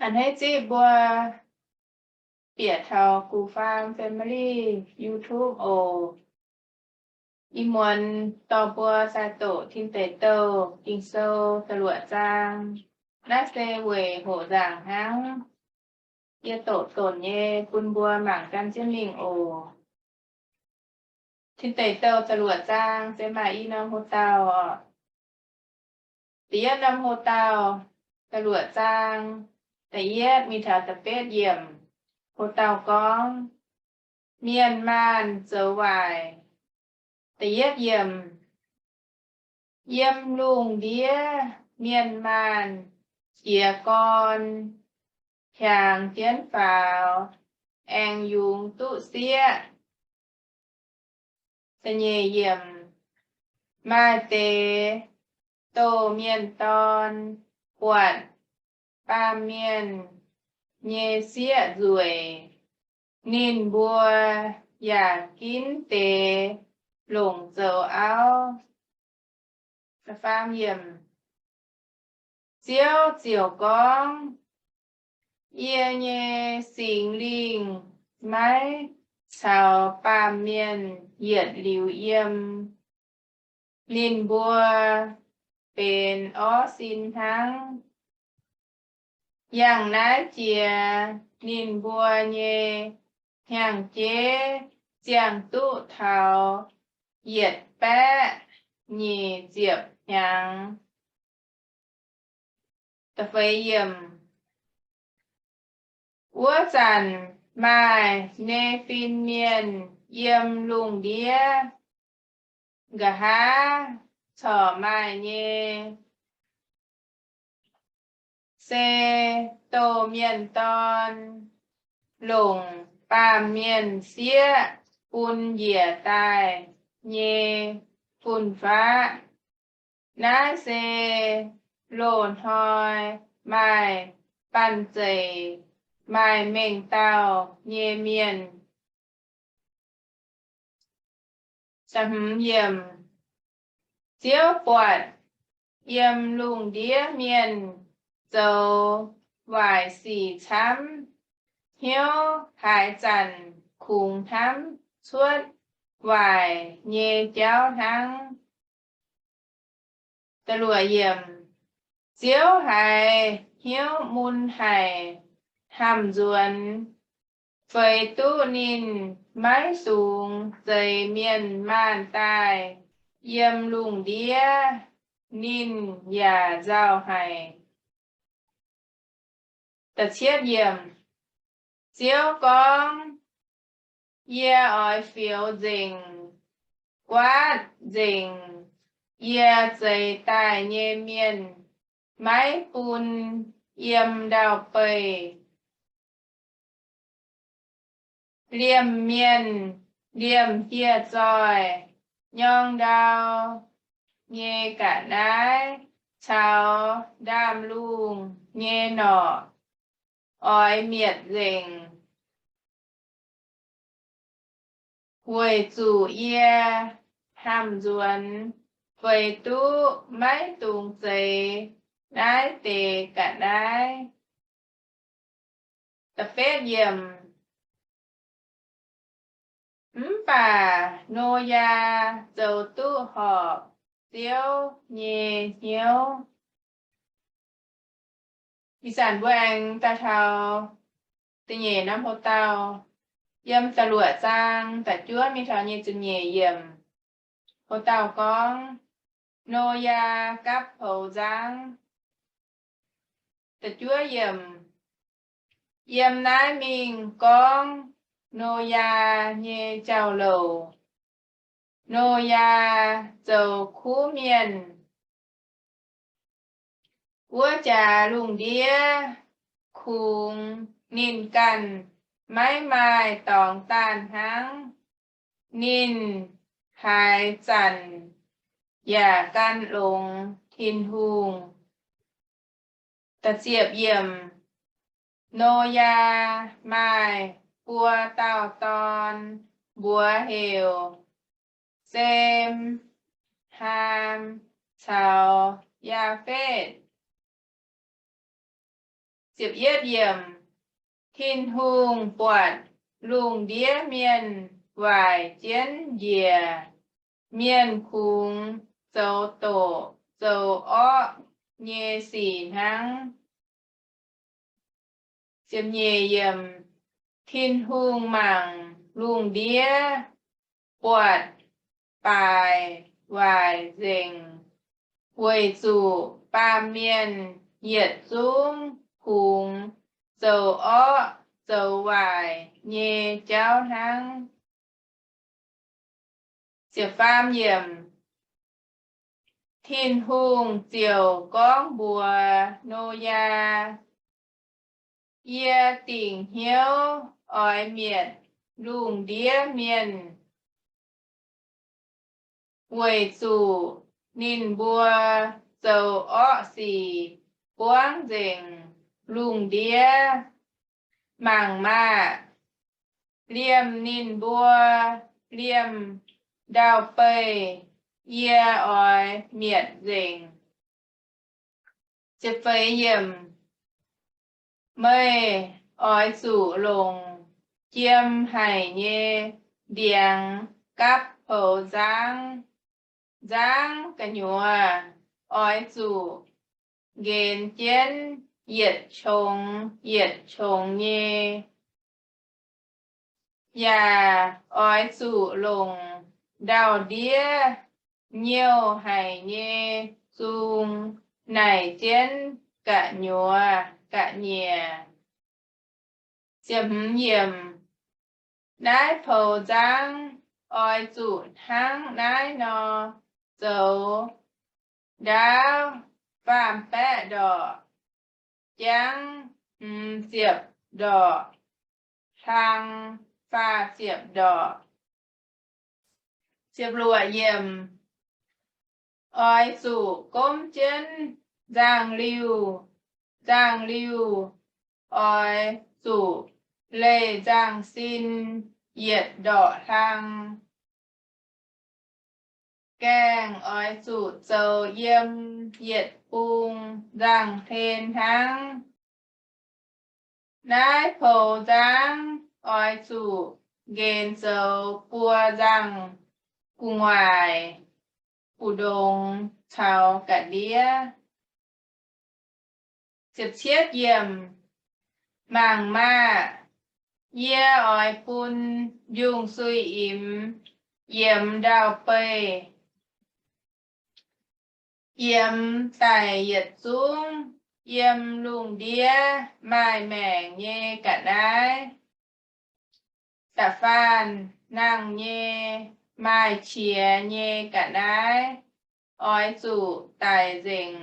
A'hneiv zipv mbuo bieqc taux Gu Faam Family YouTube oc. Ih muonz dorh mbuo sai doqc Tin Deic Douh Ging-Sou da'luoqc zaang. Naaiv se weic hoqc nzaangc hnangv. Yie doqc donc nyei bun mbuo mangc gan jienv mingh oc. Tin Deic Douh da'luoqc zaang se maaih i norm hoc-dauh oc. Da'yietv norm hoc-dauh, da'luoqc zaang, da'yietv mingh taux da'betv yiemc, hoc-dauh gorngv, Mienh maanh zoux waaic. Da'yietv yiemc, yiem lungh ndiev mienh maanh jiez gorn hiaangx jienv faaux, aengx yungz duqv sieqv. Da'nyeic yiemc, maaih deix doh mienh dorn buatc baamh mienh nyei sieqv nzueic, ninh mbuo yaac ginv deix longc zoux auv. Ziouv ziouc gorngv, Yie nyei Singx Lingh maiv caux baamh mienh yietc liuz yiem. Ninh mbuo benx orv sin hnangv. Yangh naaiv jiex ninh mbuo nyei hnyangx-jeiv ziangh duqv taux yietc baeqv nyic ziepc hnyangx. Wuov zanc maaih Ne^fin Mienh yiem lungh ndiev, nqa'haav corc maaih nyei, se doh mienh dorn longc baamh mienh sieqv bun njiec daaih nyei fun-faqv. Naaiv se loz-hnoi maaih banh zeic, maaih mengh dauh nyei mienh. Ziouv buatc yiem lungh ndiev mienh zoux waaic sic camv, hnyouv haaix zanc kungx hnamv cuotv waaic nyei jauv hnangv. Ziouv haiz hnyouv mun haic, hnamv nzuonx, feix duqv ninh maiv dungx zeix mienh maanh daaih yiem lungh ndiev, ninh yaac nzauh haic. Ziouv gorngv, Yie oix fioux nzengc, guaatv nzengc yie zeix daaih nyei mienh, maiv bun yiem ndau-beih. Liemh mienh liemh hieh zoih, nyorng ndau nyei ga'naaiv caux ndaamv-lungh nyei norqc oix mietc nzengc, weic zuqc yie hnamv nzuonx feix duqv maiv dungx zeix naaiv deix ga'naaiv. Mv baac Noyaa zoux duqv horpc Ziouv nyei hnyouv. Ih zanc mbuo aengx daaih taux da'nyeic norm hoc-dauh, yiem da'luoqc zaang da'juov mingh taux nyic ziepc nyeic yiemc. Hoc-dauh gorngv, Noyaa gapv poux nzangv. Da'juov yiemc. Yiem naaiv mingh gorngv Noyaa nyei jauv-louc. Noyaa zoux kuv mienh. Wuov jaax lungh ndiev kungx ninh ganh maiv maaih dorngx daanh hnangv. Ninh haaix zanc yaac gan longx Tin-Hungh. Noyaa maaih buo dauh dorn, mbuox heuc Sem, Haam caux Yaafetv. Ziepc yietv yiemc, Tin-Hungh buatc lungh ndiev mienh waaic jienv njiec. Mienh kungx zoux doqc zoux orqv nyei sic hnangv. Ziepc nyeic yiemc, Tin-Hungh mangc lungh ndiev, buatc baaix waaic nzengc, weic zuqc baamh mienh yietc zungv kungx zoux orqv zoux waaic nyei jauv hnangv. Ziepc faam yiemc, Tin-Hungh ziouc gorngv mbuox Noyaa, Yie dingc hnyouv oix mietc lungh ndiev mienh, weic zuqc ninh mbuo zoux orqv sic buangv nzengc lungh ndiev. Mangc maah! Liemh ninh mbuo liemh ndau-beih yie oix mietc nzengc. Meih oix zuqc longc jiem haic nyei ndiangx gapv poux nzangv. Nzangv gu'nyuoz oix zuqc nqenx jienv yietc qongx yietc qongx nyei. Yaac oix zuqc longc ndau-ndiev nyouh haic nyei zung naic jienv gu'nyuoz ga'nyiec. Naaiv poux nzangv oix zuqc hnangv naaiv nor zoux, ndaauv faam-baeqv ndorqc, jangv hmz ziepc ndorqc, hlang faah ziepc ndorqc. Oix zuqc gomv jienv nzangh-liuh. Nzangh-liuh oix zuqc leih nzangh-sin yietc ndorqc hlang. Gaengh oix zuqc zoux yiem yietc bung nzangh-hlen hnangv. Naaiv poux nzangv oix zuqc nqenx zoux buo nzangh gu'nguaaic, mbu'ndongx caux ga'ndiev. Mangc maah! Yie oix bun njung-suiv-imx yiemx ndau-beih, yiemx daic yietc zungv yiem lungh ndiev maaih maengc nyei ga'naaiv. Da'faanh nangh nyei maaih qiex nyei ga'naaiv oix zuqc daic nzengc.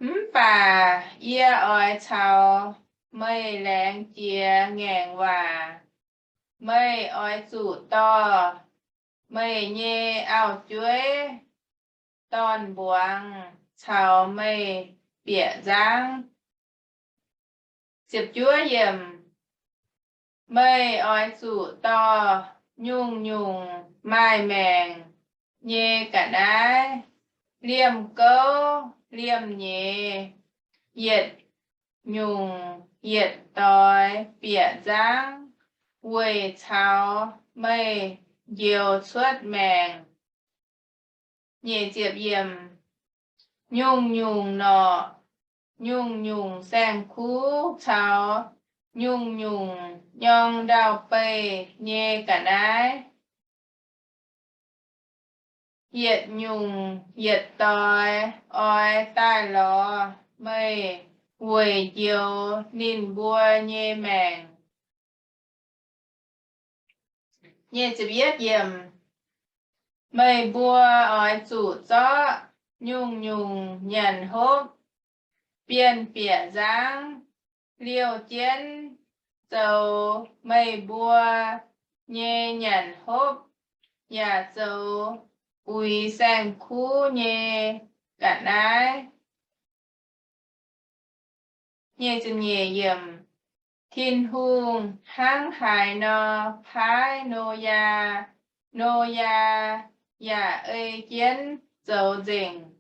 Mv baac yie oix caux meih laengz jiez ngaengc waac. Meih oix zuqc dorh meih nyei auv-jueiv, dorn-mbuangz caux meih bieqc nzangv. Meih oix zuqc dorh nyungc-nyungc maaih maengc nyei ga'naaiv, liemh gouv liemh nyeiz, yietc nyungc yietc doix bieqc nzangv weic caux meih njoux cuotv maengc. Nyungc-nyungc norqc, nyungc-nyungc saeng-kuv caux nyungc-nyungc nyorng ndau-beih nyei ga'naaiv, yietc nyungc yietc doix oix daaih lorz meih weic njoux ninh mbuo nyei maengc. Meih mbuo oix zuqc zorqv nyungc-nyungc nyanc hopv bienh bieqc nzangv liouh jienv zoux meih mbuo nyei nyanc hopv, yaac zoux uix saeng-kuv nyei ga'naaiv. Tin-Hungh hnangv haaix nor paaiv Noyaa, Noyaa yaac ei jienv zoux nzengc.